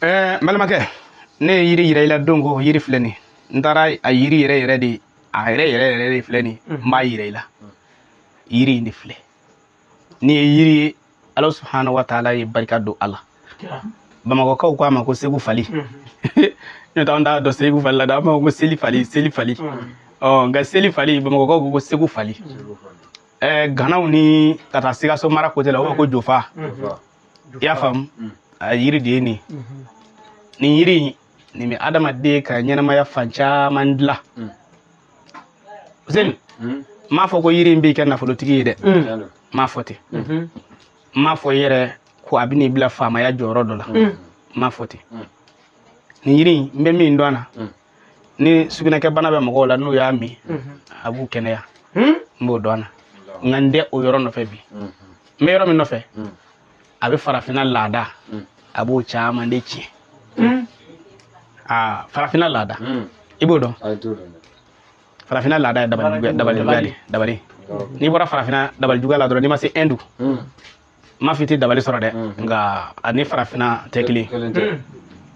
N balimakɛ, ne ye yiri yira i la don ko yiri filɛ nin ye. N taara a yiri yɛrɛ yɛrɛ de, a yɛrɛ yɛrɛ yɛrɛ de filɛ nin ye. N b'a yira i la, yiri in de filɛ nin ye. Yiri ye, Ala subahana wa taala ye barika don a la. Bamakɔkaw ko a ma ko Segu fali. N'o tɛ, an t'a dɔn Segu fali la dɛ, an b'a fɔ ko seli fali, seli fali. Ɔ nka seli fali, Bamakɔkaw ko ko Segu fali. Ganaw ni ka taa Sikaso mara côté la, u b'a fɔ ko jofa. I y'a faamu? A yiri de ye nin ye. Nin yiri in, nin bɛ adamaden ka ɲɛnamaya fan caman dilan. Useni, n m'a fɔ ko yiri in b'i kɛ nafolotigi ye dɛ, n m'a fɔ ten. N m'a fɔ i yɛrɛ ko a bɛ n'i bila faamaya jɔyɔrɔ dɔ la, n m'a fɔ ten. Nin yiri in, n bɛ min dɔn a na, ni sugunɛkɛbana bɛ mɔgɔw la, n'u y'a min, a b'u kɛnɛya. N b'o dɔn a na, nka n tɛ o yɔrɔ nɔfɛ bi. N bɛ yɔrɔ min nɔfɛ, a bɛ farafinna laada, a b'o caman de tiɲɛ. Aa, farafinna laada, i b'o dɔn? Farafinna laada ye dabali juguya, dabali juguya de, dabali. N'i bɔra farafinna dabali juguya la dɔrɔn, n'i ma se Inde, n m'a fɔ i tɛ dabali sɔrɔ dɛ, nka a ni farafinna tɛ kelen.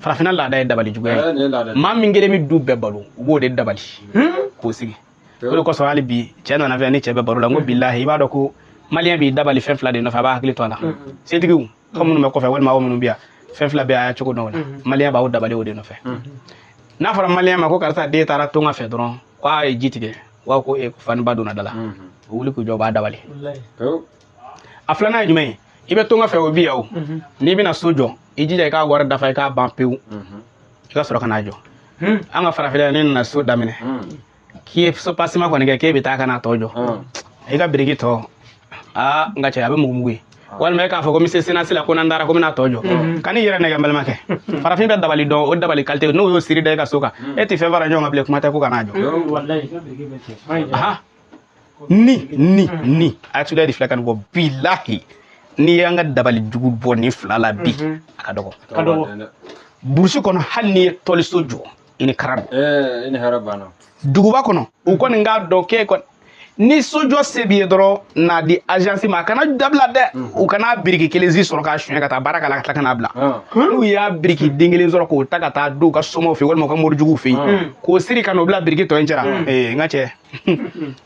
Farafinna laada ye dabali juguya ye. Maa min kelen bɛ du bɛɛ balo, u b'o de dabali k'o sigi. O de kosɔn, hali bi cɛ nana fɛ, ni cɛ bɛ baro la, n ko bilahi, i b'a dɔn ko maliyɛn b'i dabali fɛn fila de nɔfɛ, a b'a hakili to a la. Setigiw, aw minnu bɛ kɔfɛ walima aw minnu bɛ yan, fɛn fila bɛ a y'a cogo dɔn o la. Maliyɛn b'aw dabali o de nɔfɛ. N'a fɔra maliyɛn ma ko karisa den taara tunga fɛ dɔrɔn, k'a ye ji tigɛ, u b'a ko e fa ni ba donna da la, u wuli k'u jɔ, u b'a dabali. A filanan ye jumɛn ye? I bɛ tunga fɛ, o bi yan o. N'i bɛna so jɔ, i jija i k'a wari dafa, i k'a ban pewu, i ka sɔrɔ ka n'a jɔ. An ka farafinna, ne nana so daminɛ, k'i ye soubassement kɔni kɛ, k'e bɛ taa ka n'a tɔ jɔ, i ka biriki tɔ, aa, n ka cɛ, a bɛ mugu mugu ye. Walima e k'a fɔ ko n bɛ se senasi la, ko n'an taara ko n bɛna tɔ jɔ, ka n'i yɛrɛ nɛgɛ. N balimakɛ, farafin bɛ dabali dɔn, o dabali qualité, n'o y'o siri da i ka so kan, e tɛ fɛn fara ɲɔgɔn kan bilen, kuma tɛ ko ka n'a jɔ. Ni ni ni a tula de filɛ ka nin bɔ, bilahi, n'i y'an ka dabali jugu bɔ nin fila la bi, a ka dɔgɔ burusi kɔnɔ. Hali n'i ye tɔliso jɔ, i ni kara don. I ni hɛrɛ banna. Duguba kɔnɔ, u kɔni k'a dɔn k'e kɔni ni sojɔ se b'i ye dɔrɔn, n'a di agence ma, a kana dabila dɛ. U kana biriki kelen si sɔrɔ k'a suɲɛ ka taa baara k'a la ka tila ka n'a bila. N'u y'a biriki den kelen sɔrɔ k'o ta ka taa d'u ka somaw fɛ yen walima u ka morijuguw fɛ yen, k'o siri ka n'o bila biriki tɔ in cɛla, ee, n ka cɛ,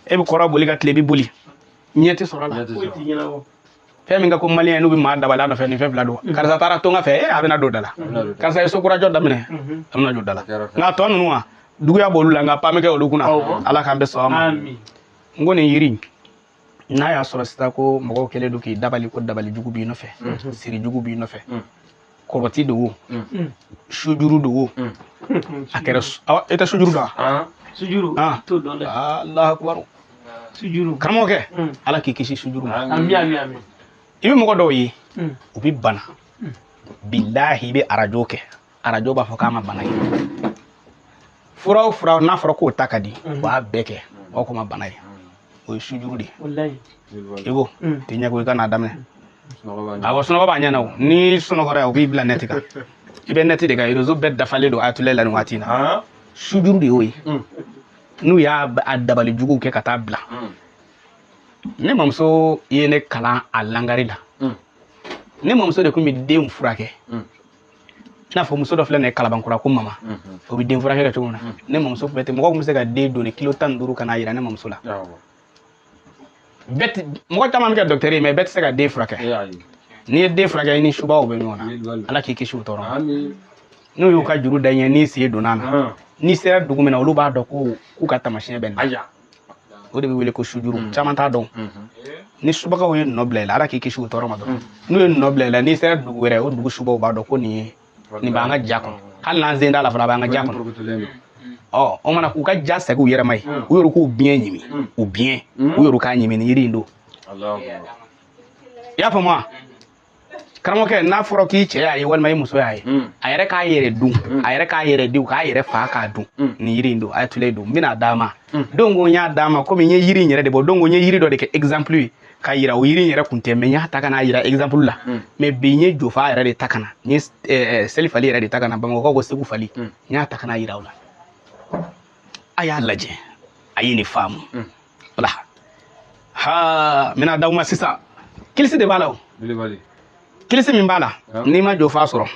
e bɛ kɔrɔ boli ka tile bi boli, ɲɛ tɛ sɔrɔ a la. Fɛn min ka ko maliyɛn n'u bɛ maa dabali a nɔfɛ, nin fɛn fila don. Karisa taara tunga fɛ, e, a bɛna don da la. Karisa ye so kura jɔ daminɛ, a bɛna jɔ da la. Nka tɔ ninnu wa, duguya b'olu la, nka pan bɛ kɛ olu kunna. Ala k'an bɛ sɔn a ma. N ko nin yiri, n'a y'a sɔrɔ sisan ko mɔgɔw kɛlen don k'i dabali, ko dabali jugu b'i nɔfɛ, siri jugu b'i nɔfɛ, kɔrɔti don o, sujuru don o, a kɛra e tɛ sujuru dɔn? Sujuru t'o dɔn dɛ. Alahu akubaru. Sujuru. Karamɔgɔkɛ, Ala k'i kisi sujuru ma. Ami, ami, ami. I bɛ mɔgɔ dɔw ye, u bɛ bana, bilahi, i bɛ arajo kɛ, arajo b'a fɔ k'a ma bana ye. Fura o fura n'a fɔra k'o ta ka di, u b'a bɛɛ kɛ, o ko ma bana ye, o ye sujuru de ye. I ko tɛ ɲɛ ko i ka n'a daminɛ. Awɔ, sunɔgɔ b'a ɲɛ na o. Ni sunɔgɔra yan, o b'i bila net kan, i bɛ net de kan, réseau bɛɛ dafalen don ayatollah la nin waati in na. Sujuru de y'o ye, n'u y'a a dabali juguw kɛ ka taa bila. Ne mamuso ye ne kalan a langari la. Ne mamuso de tun bɛ denw furakɛ, i n'a fɔ muso dɔ filɛ nin ye Kalabankura, ko mama, o bɛ den furakɛ kɛ cogo min na. Ne mamuso tun bɛ ten, mɔgɔw tun bɛ se ka den doni kilo 15 ka n'a yira ne mamuso la. Bɛɛ ti, mɔgɔ caman bɛ kɛ docteur ye, mais bɛɛ tɛ se ka den furakɛ. N'i ye den furakɛ, i ni subaw bɛ ɲɔgɔn na. Ala k'i kisi o tɔɔrɔ ma. N'u y'u ka juru da i ɲɛ, n'i sen donna a na, n'i sera dugu min na, olu b'a dɔn ko k'u ka taamasiyɛn bɛ na. O de bɛ wele ko sujuru. Caman t'a dɔn. Ni subagaw ye nɔ bila i la, Ala k'i kisi o tɔɔrɔ ma dɔrɔn, n'u ye nɔ bila i la, n'i sera dugu wɛrɛ, o dugu subaw b'a dɔn ko nin ye nin b'an ka ja kɔnɔ. Hali n'an sen t'a la fana, a b'an ka ja kɔnɔ. Ɔ, o mana k'u ka ja segin u yɛrɛ ma ye, u yɛrɛ k'u biɲɛ ɲimi, u biɲɛ, u yɛrɛ k'a ɲimi ni yiri in don. I y'a faamu wa, karamɔgɔkɛ? N'a fɔra k'i cɛ y'a ye walima i muso y'a ye, a yɛrɛ k'a yɛrɛ dun, a yɛrɛ k'a yɛrɛ di, k'a yɛrɛ fa k'a dun, nin yiri in don, a ye tule don. N bɛna d'a ma don ko n y'a d'a ma, komi n ye yiri in yɛrɛ de bɔ don ko n ye yiri dɔ de kɛ exemple ye k'a yira. O yiri in yɛrɛ kun tɛ, mais n y'a ta ka n'a yira exemple la. Mais bi n ye jofa yɛrɛ de ta ka na, n ye seli fali yɛrɛ de ta ka na, Bamakɔkaw ko Segu fali, n y'a ta ka n'a yira o la. A y'a lajɛ, a ye nin faamu. Wala ha, n bɛna d'aw ma sisan, kilisi de b'a la o. Kilisi min b'a la n'i ma jofa sɔrɔ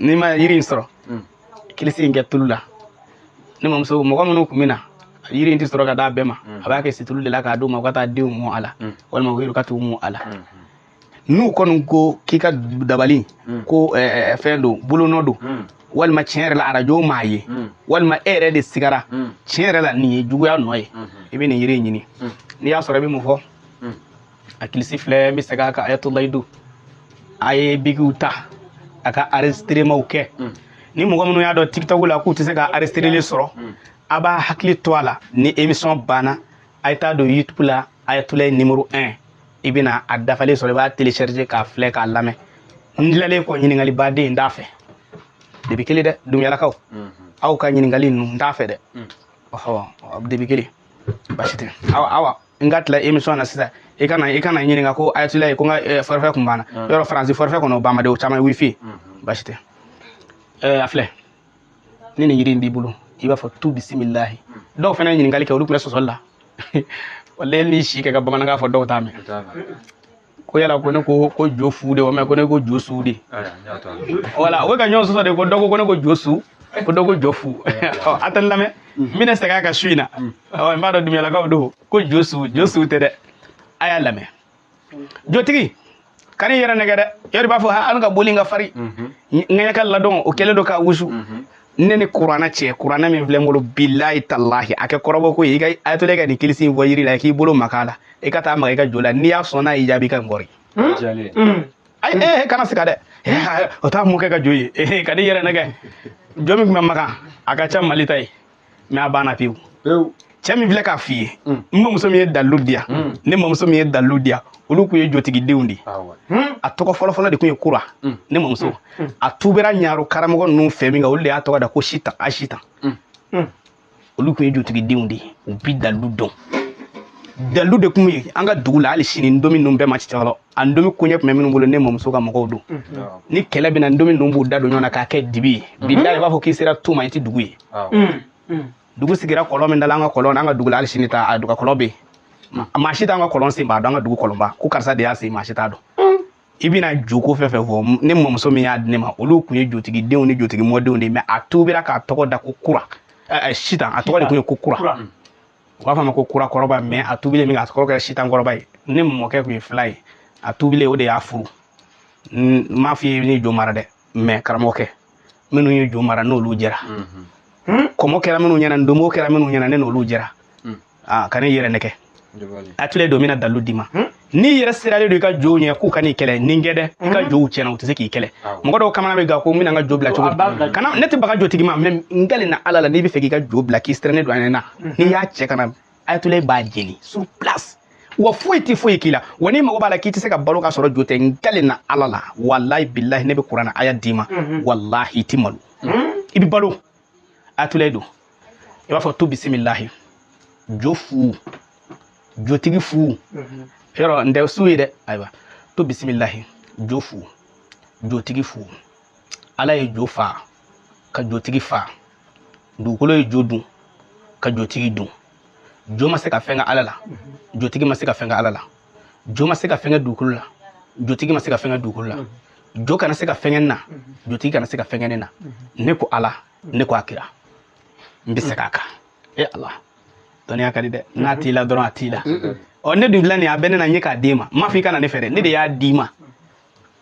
n'i ma yiri in sɔrɔ kilisi in kɛ tulu la ne mamuso mɔgɔ minnu kun bɛ na yiri in tɛ sɔrɔ ka d'a bɛɛ ma a b'a kɛ situlu de la k'a d'u ma u ka taa denw mɔ a la walima u yɛrɛ ka t'u mɔ a la n'u kɔni ko k'i ka dabali ko fɛn don bolonɔ don walima tiɲɛ yɛrɛ la arajo m'a ye walima e yɛrɛ de sigara tiɲɛ yɛrɛ la nin ye juguya nɔ ye i bɛ nin yiri in ɲini n'i y'a sɔrɔ i bɛ mun fɔ a kilisi filɛ n bɛ segin a kan ayatolayi don a ye bigiw ta a ka enregistrement kɛ ni mɔgɔ minnu y'a dɔn TikTok la k'u tɛ se ka enregistreli sɔrɔ a b'a hakili to a la ni émission banna a ye taa don YouTube la ayatolayi numéro 1 i bɛna a dafalen sɔrɔ i b'a télécharger k'a filɛ k'a lamɛn n tilalen kɔ ɲininkali baden n t'a fɛ debi kelen dɛ dumuyalakaw aw ka ɲininkali ninnu n t'a fɛ dɛ ɔhɔ debi kelen baasi tɛ awa awa n ka tila émission na sisan i kana ɲininka ko ayatolayi ko n ka forfait kun banna yɔrɔ faransi forfait kɔnɔ o ban man di o caman ye wifi baasi tɛ a filɛ ni nin yiri in b'i bolo i b'a fɔ tu bisimilahi dɔw fana ye ɲininkali kɛ olu tun bɛ sɔsɔli la walayi n'i si kɛ ka bamanankan fɔ dɔw t'a mɛn ko yala ko ne ko jo fu de wa ko ne ko jo su de wala o bɛ ka ɲɔgɔn sɔsɔ de ko dɔ ko ne ko jo su ko dɔ ko jo fu ɔ a tɛ n lamɛn n bɛna segin a kan su in na ɔ n b'a dɔn dumuyalakaw don ko jo su jo su tɛ dɛ a y'a lamɛn jotigi kan'i yɛrɛ nɛgɛ dɛ yɔrɔ b'a fɔ an ka boli ka farin ŋɛɲɛ ka ladɔn o kɛlen don k'a wusu ne ni kuranɛ cɛ kuranɛ min filɛ n bolo bilayi talahi a kɛ kɔrɔbɔ ko ye i ka ayatollah ka nin kilisi in bɔ yiri la k'i bolo maga a la i ka taa maga i ka jo la n'i y'a sɔn n'a y'i jaabi i ka ngɔri ayi kana siga dɛ o t'a mɔkɛ ka jo ye ka n'i yɛrɛ nɛgɛ jo min tun bɛ maga a ka ca Mali ta ye mɛ a banna pewu cɛ min filɛ k'a f'i ye n mamuso min ye dalilu di yan ne mamuso min ye dalilu di yan olu kun ye jotigidenw de ye a tɔgɔ fɔlɔfɔlɔ de kun ye kura ne mamuso a tubera ɲaro karamɔgɔ ninnu fɛ min kan olu de y'a tɔgɔ da ko sitan a sitan olu kun ye jotigidenw de ye u bi dalilu dɔn dalilu de kun bɛ an ka dugu la hali sini ndomi ninnu bɛɛ ma ci fɔlɔ a ndomi koɲɛ tun bɛ minnu bolo ne mamuso ka mɔgɔw don ni kɛlɛ bɛ na ndomi ninnu b'u da don ɲɔgɔn na k'a kɛ dibi ye bilahi i b'a fɔ k'i sera tu ma i tɛ dugu ye dugu sigira kɔlɔn min da la an ka kɔlɔn an ka dugu la hali sini ta a dugu kɔlɔn bɛ yen maa si t'an ka kɔlɔn sen b'a dɔn an ka dugu kɔlɔnba ko karisa de y'a sen maa si t'a dɔn i bɛna joko fɛn fɛn fɔ ne mamuso min y'a di ne ma olu kun ye jotigidenw ni jotigi mɔdenw de ye mɛ a tubira k'a tɔgɔ da ko kura sitan a tɔgɔ de kun ye ko kura u b'a fɔ a ma ko kura kɔrɔba mɛ a tubilen min k'a tɔgɔ kɛra sitan kɔrɔba ye ne mɔkɛ kun ye fila ye a tubilen o de y'a furu n m'a f'i ye ni jo mara dɛ mɛ karamɔgɔkɛ minnu ye jo mara n'olu jɛra kɔmɔ kɛra minnu ɲɛna ndomo kɛra minnu ɲɛna ne n'olu jɛra aa ka ne yɛrɛ nɛgɛ a tile don n bɛna dalilu d'i ma n'i yɛrɛ siralen don i ka jow ɲɛ k'u ka n'i kɛlɛ nin kɛ dɛ i ka jow tiɲɛna u tɛ se k'i kɛlɛ mɔgɔ dɔw kamana bɛ gan ko n bɛna n ka jo bila cogo di kana ne tɛ baga jotigi ma mɛ n kalenna ala la n'i bɛ fɛ k'i ka jo bila k'i sirannen don a ɲɛ na n'i y'a cɛ ka na ayatollah b'a jeni sur place wa foyi tɛ foyi k'i la wa n'i mago b'a la k'i tɛ se ka balo ka sɔrɔ jo tɛ n kalenna ala la walahi bilahi ne bɛ kuranɛ aya d'i ma walahi i tɛ malo i bɛ balo ayatollah don i b'a fɔ tu bisimilahi jo fu jotigi fu yɔrɔ n tɛ su ye dɛ ayiwa tu bisimilahi jo fu jotigi fu ala ye jo fa ka jotigi fa dugukolo ye jo dun ka jotigi dun jo ma se ka fɛn kɛ ala la jotigi ma se ka fɛn kɛ ala la jo ma se ka fɛn kɛ dugukolo la jotigi ma se ka fɛn kɛ dugukolo la jo kana se ka fɛn kɛ n na jotigi kana se ka fɛn kɛ ne na ne ko ala ne ko a kira n bɛ segin a kan e ala dɔnniya ka di dɛ n'a t'i la dɔrɔn a t'i la ɔ ne dun filɛ nin ye a bɛ ne na n ye k'a d'e ma n m'a fɔ i ka na ne fɛ dɛ ne de y'a d'i ma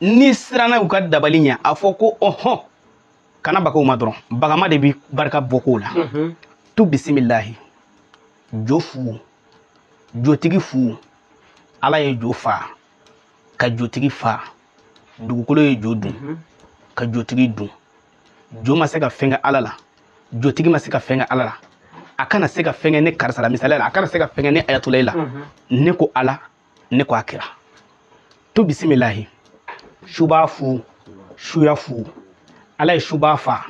n'i siranna u ka dabali ɲɛ a fɔ ko ɔhɔn kana baga u ma dɔrɔn bagama de bi barika bɔ kow la tu bisimilahi jo fu jotigi fu ala ye jo fa ka jotigi fa dugukolo ye jo dun ka jotigi dun jo ma se ka fɛn kɛ ala la jotigi ma se ka fɛn kɛ ala la a kana se ka fɛn kɛ ne karisa la misaliya la a kana se ka fɛn kɛ ne ayatollah la ne ko ala ne ko a kira tu bisimilahi suba fu suya fu ala ye suba fa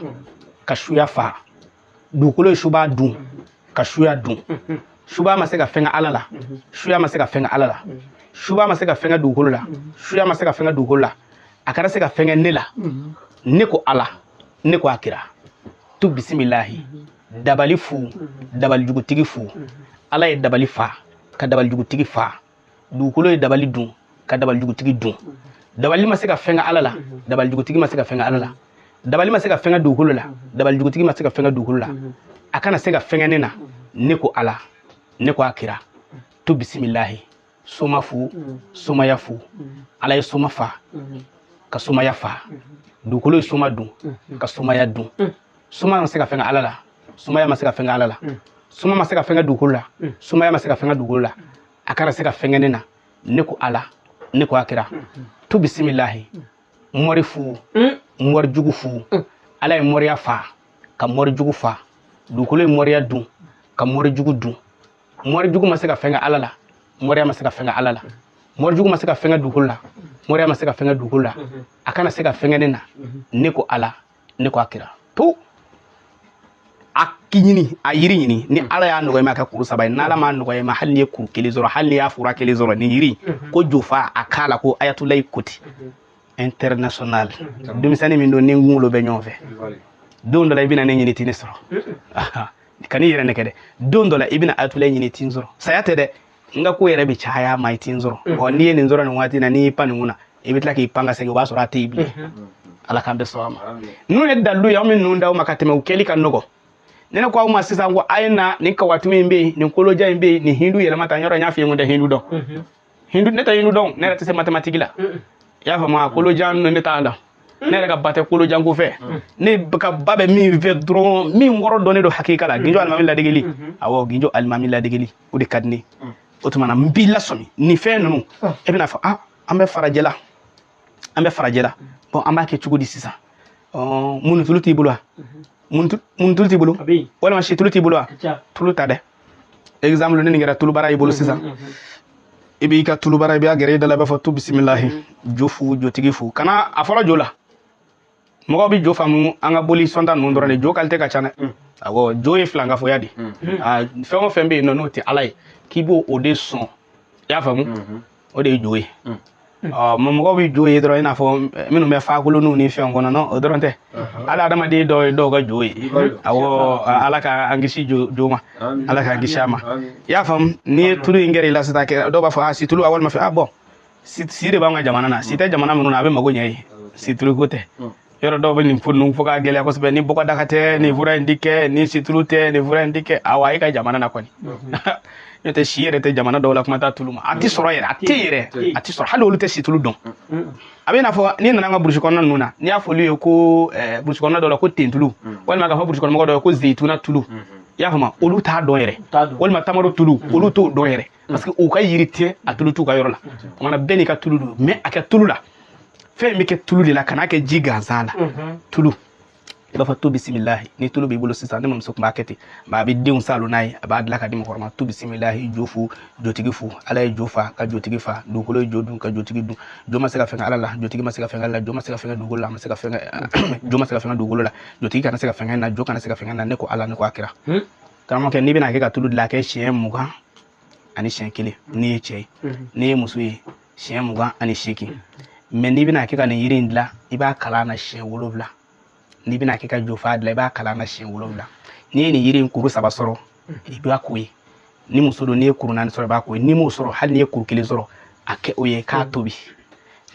ka suya fa dugukolo ye suba dun ka suya dun suba ma se ka fɛn kɛ ala la suya ma se ka fɛn kɛ ala la suba ma se ka fɛn kɛ dugukolo la suya ma se ka fɛn kɛ dugukolo la a kana se ka fɛn kɛ ne la ne ko ala ne ko a kira tu bisimilahi dabali fu dabalijugutigi fu ala ye dabali fa ka dabalijugutigi fa dugukolo ye dabali dun ka dabalijugutigi dun Dabali ma se ka fɛn kɛ Ala la, dabalijugutigi ma se ka fɛn kɛ Ala la, dabali ma se ka fɛn kɛ dugukolo la, dabalijugutigi ma se ka fɛn kɛ dugukolo la. A kana se ka fɛn kɛ ne na. Ne ko Ala, ne ko a kira. To bisimilahi, soma fu, somaya fu. Ala ye soma fa, ka somaya fa. Dugukolo ye soma dun, ka somaya dun. Soma ma se ka fɛn kɛ Ala la, somaya ma se ka fɛn kɛ Ala la. Soma ma se ka fɛn kɛ dugukolo la, somaya ma se ka fɛn kɛ dugukolo la. A kana se ka fɛn kɛ ne na. Ne ko Ala, ne ko a kira. To bisimilahi, mɔri fu, mɔri jugu fu. Ala ye mɔriya fa, ka mɔri jugu fa. Dugukolo ye mɔriya dun, ka mɔri jugu dun. Mɔri jugu ma se ka fɛn kɛ Ala la, mɔriya ma se ka fɛn kɛ Ala la. Mɔri jugu ma se ka fɛn kɛ dugukolo la, mɔriya ma se ka fɛn kɛ dugukolo la. A kana se ka fɛn kɛ ne na. Ne ko Ala, ne ko a kira. To a ɲini, a yiri ɲini. Ni Ala y'a nɔgɔya i ma kɛ kuru 3 ye, n'Ala m'a nɔgɔya i ma, hali n'i ye kuru 1 sɔrɔ, hali n'i y'a fura 1 sɔrɔ, nin yiri ko jofa a k'a la ko Ayatulayi Koti international. Denmisɛnnin min don ni n kunkolo bɛ ɲɔgɔn fɛ, don dɔ la i bɛna ne ɲini t'i ne sɔrɔ. Kan'i yɛrɛ nɛgɛ dɛ. Don dɔ la i bɛna Ayatulayi ɲini t'i sɔrɔ. Saya tɛ dɛ, n ka ko yɛrɛ bɛ caya ma i t'i sɔrɔ. Ɔ n'i ye nin sɔrɔ nin waati in na, n'i y'i pan nin kunna, i bɛ tila k'i pan ka segin, o b'a sɔrɔ a tɛ yen bilen. Ala k'an bɛɛ sɔn a ma. Ninnu ye dalilu ye, anw bɛ ninnu d'aw ma ka tɛmɛ, u kɛli ka nɔgɔ. Ne ne ko aw ma sisan ko a ye na nin kawatu min bɛ yen, nin koloja in bɛ yen, nin hindu yɛlɛma ta yɔrɔ n y'a f'i ye ko n tɛ hindu dɔn. Hindu, ne tɛ hindu dɔn, ne yɛrɛ tɛ se mathématique la. I y'a faamu, kolojan ninnu ne t'a la. Ne yɛrɛ ka ba tɛ kolojan ko fɛ. Ne ka ba bɛ min fɛ dɔrɔn, min kɔrɔ dɔnnen don hakika la, Ginjo alimami ladegeli. Awɔ, Ginjo alimami ladegeli, o de ka di ne ye. O tuma na n b'i lasɔmi nin fɛn ninnu. E bɛna fɔ, ah, an bɛ farajɛla, an bɛ farajɛla. Bon, an b'a kɛ cogo di sisan? Munutulu t'i bolo wa? Munutulu t'i bolo? Walima situlu t'i bolo wa? Tulu ta dɛ. Exemple, ni nin kɛra tulubara y'i bolo sisan, i b'i ka tulubara, i b'a gɛrɛ i da la, i b'a fɔ tu bisimilahi, jo fu, jotigi fu. Kana a fɔlɔ jo la. Mɔgɔw bɛ jo faamu an ka boli sɔnta ninnu dɔrɔn de, jo qualité ka ca dɛ. Awɔ, jo ye filankafoya de. Fɛn o fɛn bɛ yen nɔ n'o tɛ Ala ye, k'i b'o o de sɔn. I y'a faamu? O de ye jo ye. Ɔ, mɔgɔw bɛ jo ye dɔrɔn i n'a fɔ minnu bɛ fakoloniw ni fɛnw kɔnɔ, non, o dɔrɔn tɛ. Hali adamaden dɔw ye dɔw ka jo ye. Awɔ, Ala k'an kisi jo ma. Ala k'an kisi a ma. I y'a faamu? N'i ye tulu in kɛra i la sisan, dɔw b'a fɔ, ah, si tulu, walima fɛn, ah bon, si de b'an ka jamana na. Si tɛ jamana minnu na, a bɛ mago ɲɛ ye. Si tulu ko tɛ. Yɔrɔ dɔw bɛ nin fo ninnu fo k'a gɛlɛya kosɛbɛ, ni bɔgɔdaga tɛ, nin fura in ti kɛ, ni situlu tɛ, nin fura in ti kɛ. Awa, e ka jamana na kɔni. N'o tɛ si yɛrɛ tɛ jamana dɔw la, kuma t'a tulu ma. A ti sɔrɔ yɛrɛ, a tɛ yɛrɛ, a ti sɔrɔ. Hali olu tɛ situlu dɔn. A bɛ i n'a fɔ n'i nana an ka burusi kɔnɔna ninnu na, n'i y'a fɔ olu ye ko burusi kɔnɔna dɔw la ko tentulu, walima k'a fɔ burusi kɔnɔmɔgɔ dɔw ye ko zeyituna tulu. I y'a faamu? Olu t'a dɔn yɛrɛ. Walima tamaro tulu, olu t'o dɔn yɛrɛ. Parce que u ka yiri tɛ, a tulu t'u ka yɔrɔ la. O mana bɛɛ n'i ka tulu don, mais a kɛ tulu la. Fɛn in bɛ kɛ tulu de la, kan'a kɛ ji gansan la. Tulu. I b'a fɔ to bisimilahi, ni tulu b'i bolo sisan, ne mamuso tun b'a kɛ ten, mais a bɛ denw salo n'a ye, a b'a dilan ka di mɔgɔkɔrɔba ma. To bisimilahi, jo fu, jotigi fu. Ala ye jo fa, ka jotigi fa. Dugukolo ye jo dun, ka jotigi dun. Jo ma se ka fɛn kɛ Ala la, jotigi ma se ka fɛn kɛ Ala la, jo ma se ka fɛn kɛ dugukolo la, a ma se ka fɛn kɛ, jo ma se ka fɛn kɛ dugukolo la, jotigi kana se ka fɛn kɛ na, jo kana se ka fɛn kɛ na. Ne ko Ala, ne ko a kira. Karamɔgɔkɛ, n'i bɛna kɛ ka tulu dilan, a kɛ siɲɛ 20 ani siɲɛ 1, n'i ye cɛ ye. N'i ye muso ye, siɲɛ 28. Mais n'i bɛna kɛ ka nin yiri in dilan, i b'a kalan na siɲɛ 7. N'i bɛna kɛ ka jofa dilan, i b'a kalan na siɲɛ 7. N'i ye nin yiri in kuru 3 sɔrɔ, i b'a ko ye. Ni muso don, n'i ye kuru 4 sɔrɔ, i b'a ko ye. N'i m'o sɔrɔ, hali n'i ye kuru 1 sɔrɔ, a kɛ o ye k'a tobi.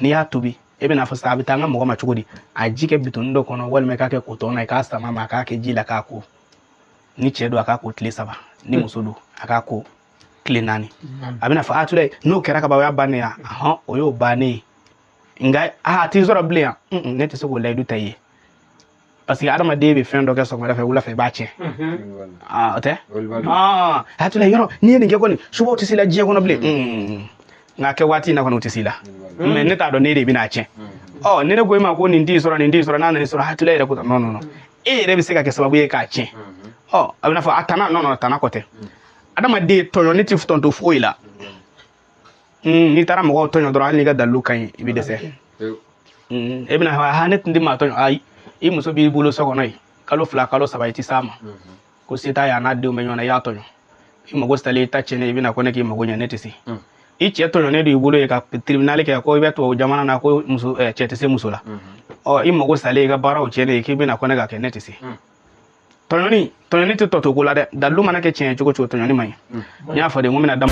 N'i y'a tobi, e bɛna fɔ sisan a bɛ taa an ka mɔgɔ ma cogo di? A ji kɛ bitɔn dɔ kɔnɔ, walima i k'a kɛ kotɔn na, i k'a sama ma, a k'a kɛ ji la k'a ko. Ni cɛ don, a k'a ko tile 3. Ni muso don, a k'a ko tile 4. A bɛna fɔ, a Tulayi, n'o kɛra ka ban, o y'a bannen ye. Ahɔn, o y'o bannen ye. Nka a t'i sɔrɔ bilen yan. Ne tɛ se k'o layidu ta i ye. Parce que adamaden bɛ fɛn dɔ kɛ sɔgɔmada fɛ, wula fɛ i b'a tiɲɛ. Ah, o tɛ? Ah, a Tulayi, yɔrɔ n'i ye nin kɛ kɔni, subaw tɛ s'i la diɲɛ kɔnɔ bilen. Nka kɛ waati in na kɔni, o tɛ s'i la. Mais ne t'a dɔn ne de bɛna a tiɲɛ. Ɔ, ni ne ko i ma ko nin t'i sɔrɔ, nin t'i sɔrɔ, n'a nana i sɔrɔ, a Tulayi yɛrɛ ko non, non, non. E yɛrɛ bɛ se ka kɛ sababu ye k'a tiɲɛ. Ɔ, a bɛna fɔ a tana, non, non, tana kɔ tɛ. Adamaden tɔɲɔni tɛ tɔntɔ foyi la. N'i taara mɔgɔw tɔɲɔ dɔrɔn, hali n'i ka dalilu ka ɲi, i bɛ dɛsɛ. E bɛna fɔ, ah, ne tun tɛ maa tɔɲɔ. Ayi, i muso b'i bolo so kɔnɔ yen, kalo 2, kalo 3, i tɛ s'a ma. Ko se t'a ye, a n'a denw bɛ ɲɔgɔn na, i y'a tɔɲɔ. I mago salen, i ta tiɲɛnen, i bɛna ko ne k'i mago ɲɛ, ne tɛ se. I cɛ tɔɲɔnen don i bolo yen ka tribunal kɛ ko i bɛ tubabu jamana na ko muso, cɛ tɛ se muso la. Ɔ, i mago salen, i ka baaraw tiɲɛnen, k'i bɛna ko ne ka kɛ, ne tɛ se. Tɔɲɔni tɛ tɔ to ko la dɛ. Dalilu mana kɛ tiɲɛ ye cogo o cogo, tɔɲɔni man ɲi. N y'a fɔ de, n ko n bɛna dam